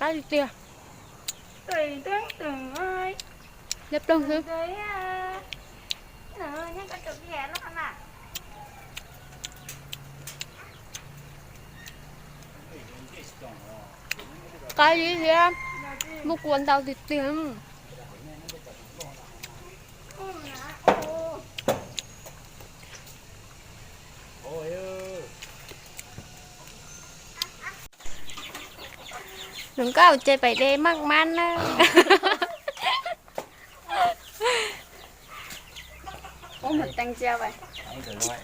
Qab li tiag. Liab ploog xwb. Qab li thiab, muaj kua ntau tiag tiag. Nws nkauj ces pais de maj mab na.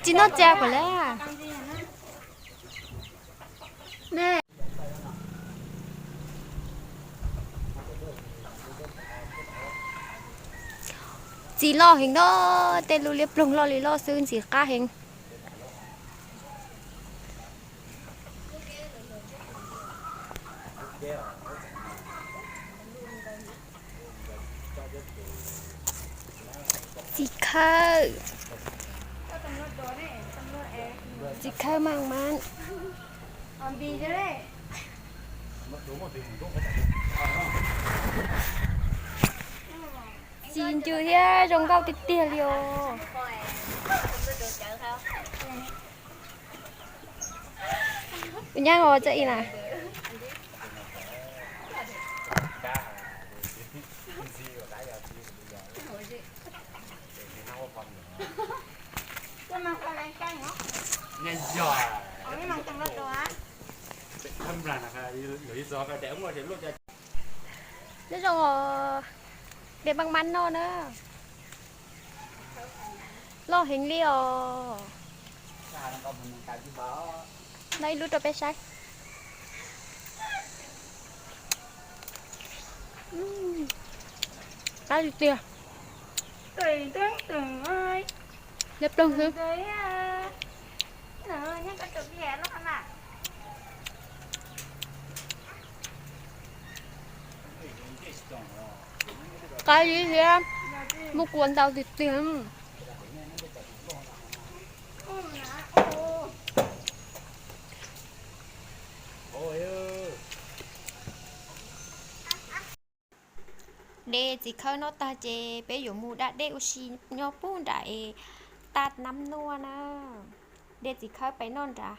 Tsis noj tsa kuv lawm. Ntxim loj heev na, tej lub liab ploog loj li loj xwb, ntxim qab heev. Txiv khawb, txiv khawb maj mab. Txiv ncw thiab zoo nkauj tiag tiag li os. Kuv nyaab os txawj ib na. Nyob zoo os, de maj mab noj na. Loj heev li os. Noj ib lub rau peb saib. Qab li tiag. Liab ploog xwb. Qab li thiab, muaj kua ntau tiag tiag. De txiv khawb noj tag ces peb yuav mus da dej ua si nyob puag nram es taj nab nuaj na. De txiv khawb pais noj nrad.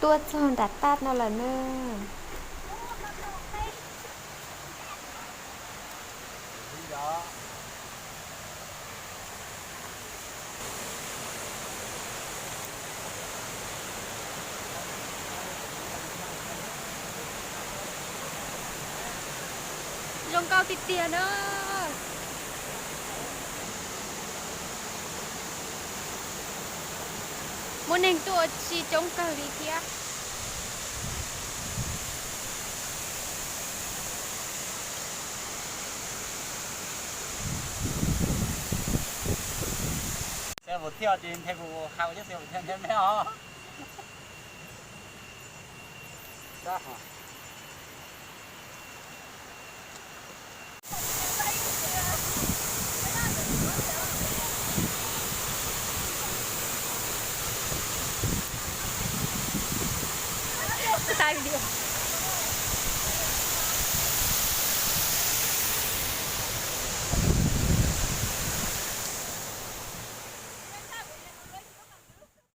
Tuaj txog nram taj no lawm na. Zoo nkauj tiag tiag na. Muaj neeg tuaj ua si coob kawg li thiab. Xe vượt thiab ces nthia kuv hais ua cov xe vượt thiab nthia me os.